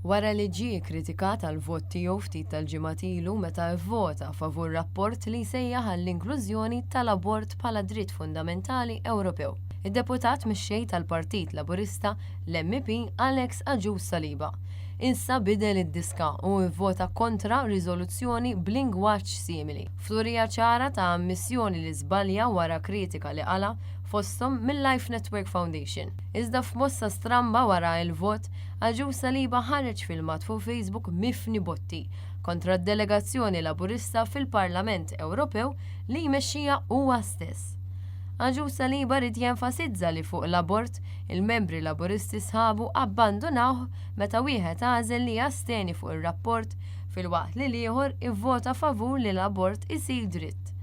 Wara li ġie kkritikat għall-vot tiegħu ftit tal-ġimgħat ilu meta vvota favur rapport li jsejjaħ għall-inklużjoni tal-abort bħala dritt fundamentali Ewropew. Id-Deputat Mexxej tal-Partit Laburista, l-MEP Alex Agius Saliba, issa bidel id-diska u vvota kontra riżoluzzjoni b'lingwaġġ simili, f'turija ċara ta' ammissjoni li żbalja wara kritika li qala' fosthom mil-Life Network Foundation. Iżda f'mossa stramba wara l-vot, Agius Saliba ħareġ filmat fuq Facebook mifni botti kontra d-delegazzjoni Laburista fil-Parlament Ewropew li jmexxiha huwa stess. Agius Saliba ried jenfasizza li fuq l-abort, il-membri Laburisti sħabu abbandunawh meta wieħed għażel li jasteni fuq ir-rapport filwaqt li l-ieħor ivvota favur li l-abort isir dritt.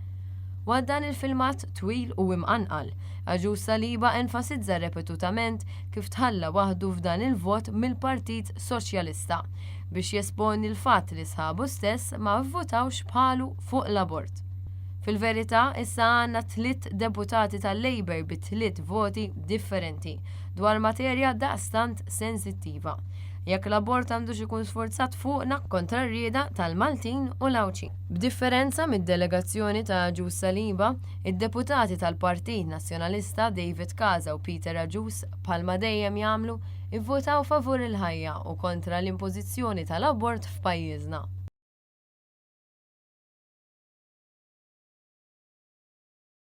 Waqt dan il-filmat twil u imqanqal, Agius Saliba enfasizza repetutament kif tħalla waħdu f'dan il-vot mill-Partit Soċjalista, biex jesponi l-fatt li sħabu stess ma vvotawx bħalu fuq l-abort. Fil-verità, issa għandna tlitt deputati tal-Labour bi tliet voti differenti dwar materja daqstant sensittiva. Jekk l-abort għandux ikun sfurzat fuqna kontra r-rieda tal-Maltin u l-Għawdxin. B'differenza mid-delegazzjoni ta' Agius Saliba, id-deputati tal-Partit Nazzjonalista David Casa u Peter Agius, bħalma dejjem jagħmlu, ivvutaw favur il-ħajja u kontra l-impożizzjoni tal-abort f'pajjiżna.